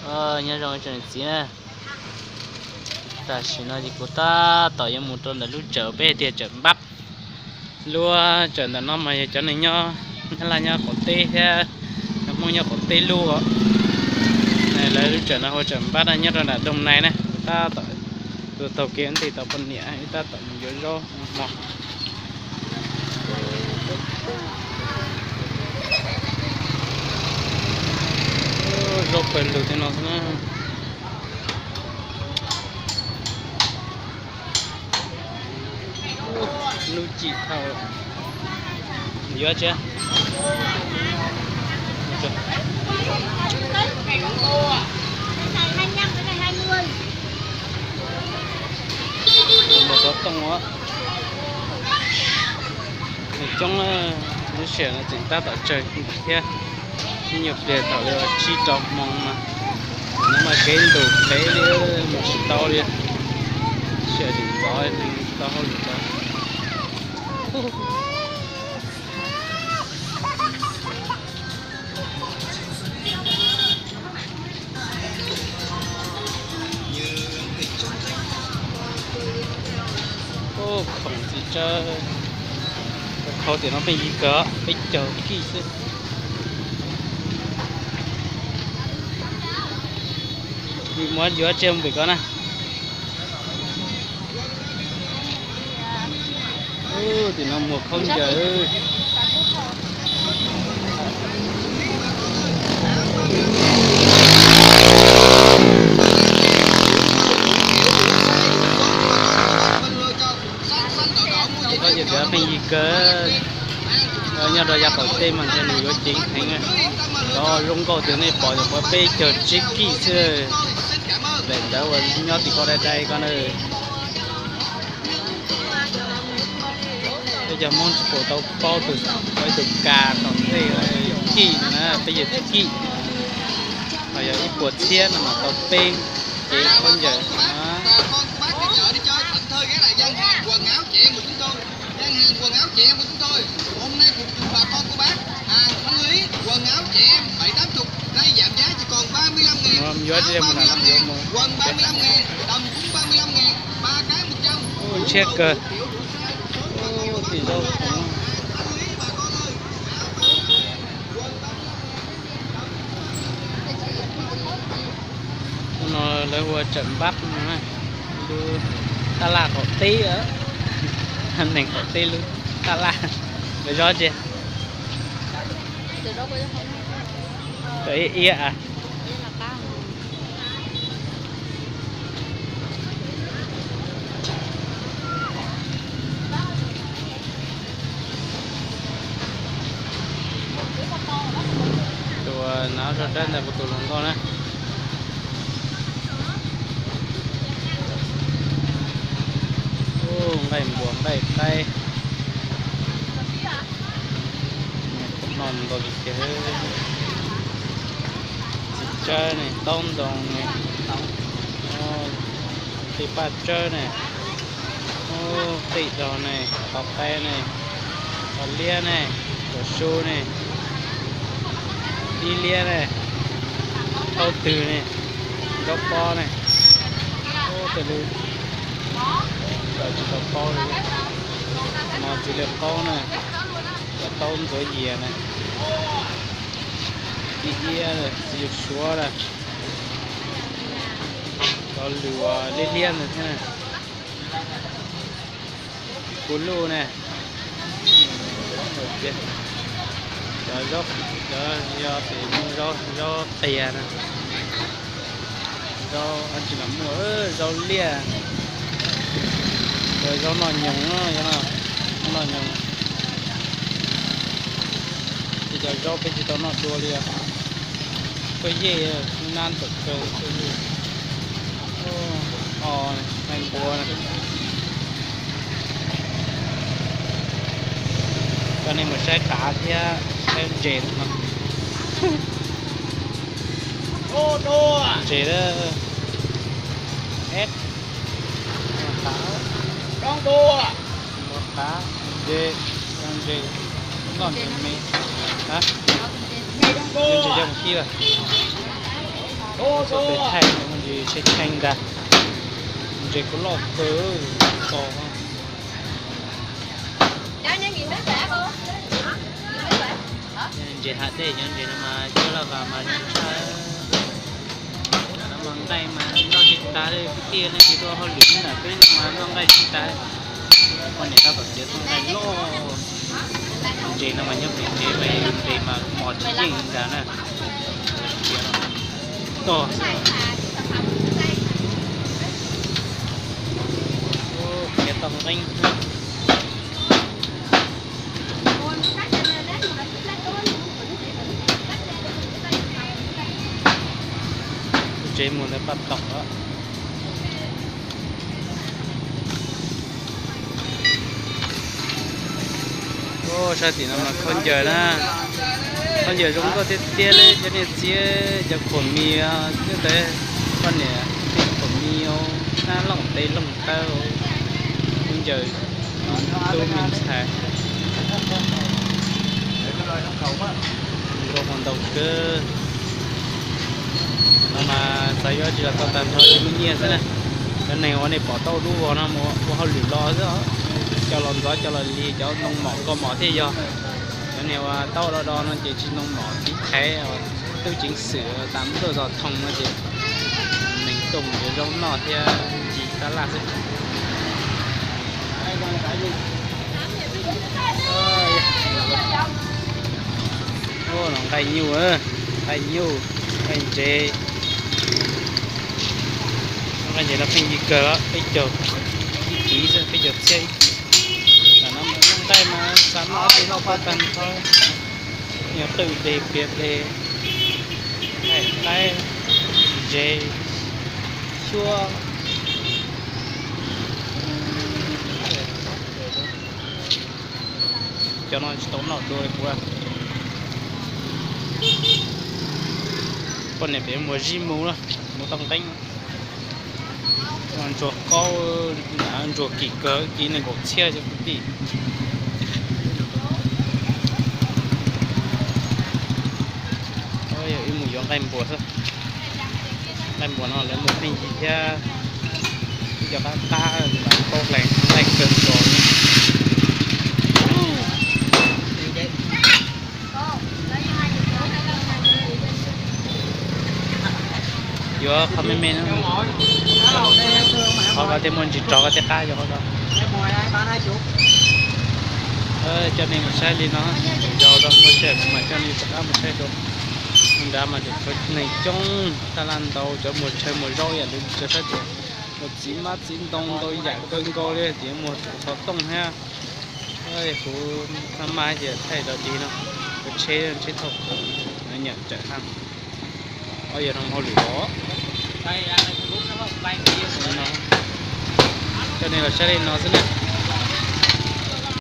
Nyob zoo tsoom niam txiv na, tam sim no ces kuv tab tom yuav mus rau ntawm lub tsawm peb hais tias tsawm Npab. Lub tsawm ntawm no mas yog cov neeg nyob, nyob Laj nyob qaum teb thiab cov Hmoob nyob qaum teb lub. Lawv lub tsawm no hu tsawm Npab no nyob rau nram Doog Nais na. Tab tom tus taug kev ntej tau poj niam tab tom mus yuav zaub hmo. Zaub pawg lug tej no xwb na. Lub cim dhau, yuav tsis. Mus xov tooj, nws coob, lub sij hawm no tseem tab tom tsawg thiab. Ib nyuag pliag thaum li tsib rau hmo no, no mas kev ntus pem li, mus tsis tau li. Sij hawm tseem ntxov, neeg tsis tau hauj lwm tau. Khoom txiv tsawb, khau tiam no pheej yig kawg, peb caug kij xwb. Muab yuav tsiaj npawm ko na. Tim no muag khaub ncaws. Koj yog tias pheej yig kawg, nyob rau yav qaum teb mas ntshe nws yuav ceev heev. Cov zoo nkauj tias nej pom nyuam qhuav peb caug tsib kij xwb. Daim ntawd uas nyob tim ko dai dai ko na. Peb cov Hmoob tsis pum tau paub tus, ib tus kas tom ntej kij no na, peb yog tsib kij. Ho yog ib puas txhiab no mas tau peb cev khaub ncaws. Yuav tsis mus nram no yuav mus. Ntshiab kawg. Tim zaub. Ub, no lawv hu ua tsawm Npab no, lub tab laj qaum teb, neeg qaum teb lub tab laj. Lawv zob tsi? Iab iab. Tus nav zog dawb ntawd kuv tus hluas nkauj na. Nqaij npua nqaij qaib. No ntau li tiag. Txiv tsawb ne, taub ntoo ne, tej paj tsawb ne, qij daug ne, qos qaib ne, qos liab ne, kaum su ne, dib liab ne, taub twg ne, zaub pob ne. Tej lub tsis tau paub li. No txiv lws qaub na, cov taub ntxuav yias na, dib liab, txiv lws suav na, cov lws liab liab ntawd thiab na. Kuv luj ne. Cov zaub, cov yog pem zaub, zaub qias na. Zaub tsis los muaj, zaub liaj. Zaub noj nyoos, noj nyoos. Ces cov zaub peb tsis tau noj dua li. Tuaj yej, nab ntawm kawg tuaj yej. O, nqaij npua. Coj nej mus saib qav thiab saib ntses no. Ntses, qav, qav, ntses, ntses, noj ntses me. Ntses yog mus kij lawm. Txoj pem thaij no ntsis tshee tshee ntag, ntses kuj loj kawg to. Ntses hav dej cov ntses no mas coj loj mas zoo tshaj. Mas nqaij mas noj tsis tas li, kwv tij leej twg tuaj hauj lwm ntawm peb no mas noj nqaij tsis tas. Poj niam tab tom txiav tau nqaij loj. Ntses no mas nyob pem tsev, pem tsev mas mos tsis yeej ntag na. Tog, txiav tau nqeeb. Tsev mus ntawd paj taum lawm. Sab tim no mas khaub ncaws na, khaub ncaws zoo nkauj tiag tiag li, cov niag txiab cov khuam mis, ntawd poj niam tej khuam mis, nab looj tes looj taw, khaub ncaws tub me ntxhais. Zoo nkauj ntau kawg. No mas xav yuav tsis los tau tag nrho tsis muaj nyiaj xwb na. Cov neeg uas nej pom tau dub vog no mus ua hauj lwm los xwb os. Cov los ntxov cov los lig cov ntoo mom nkoj mom thiaj yog. Cov niag uas tau do do no ces tsis ntoo mom tiv thaiv, tub ceev xwm tam tuaj zos thoo no ces neeg tuaj mus yuav zaub noj thiab ncig tab laj xwb. Nqaij nyuj, nqaij nyuj, nqaij ntsev. Nqaij ntsev no pheej yig kawg, peb caug ib kiv xwb, peb caug txhiab ib kiv. Tam no mas nqaij mas xav noj tej noj tau tag nrho. Yog qwj deg piav deg, nqaij qaib, ntsev, xyuab. Cov no tsis tau noj dua li kuv. Poj niam pem mus zij mus na, mus tau nqeeb. Ntsuag qaub, ntsuag kim kawg, kiv nees nkaum txhiab cov kwv tij. Yog wb mus yuav nqaij npuas xwb. Nqaij npuas no lawv mus pheej yig thiab, ib co qab qab mas tau hlais nqaij kawg nkaus li. Yuav qhov me me no, qhov koj thiaj muaj ntsis rog koj thiaj qab yuav qhov ko. Coj nej mus saib li no, zaum no muaj sij hawm kuv mam coj nej rov qab mus saib dua. Nrad mas tseem tshuav neeg coob, taj laj ntau, cov muag chaw muag zaub yam li cov sab tim, muag txiv mab txiv ntoo ntau yam kawg nkaus li, tim muag xov tooj thiab. Kuv txaj maj ces thaij rau tim no, kuv tsheb tsheb thauj, nyam tsawm haj. Ob yog no hauj lwm los. Coj nej los saib li no xwb na.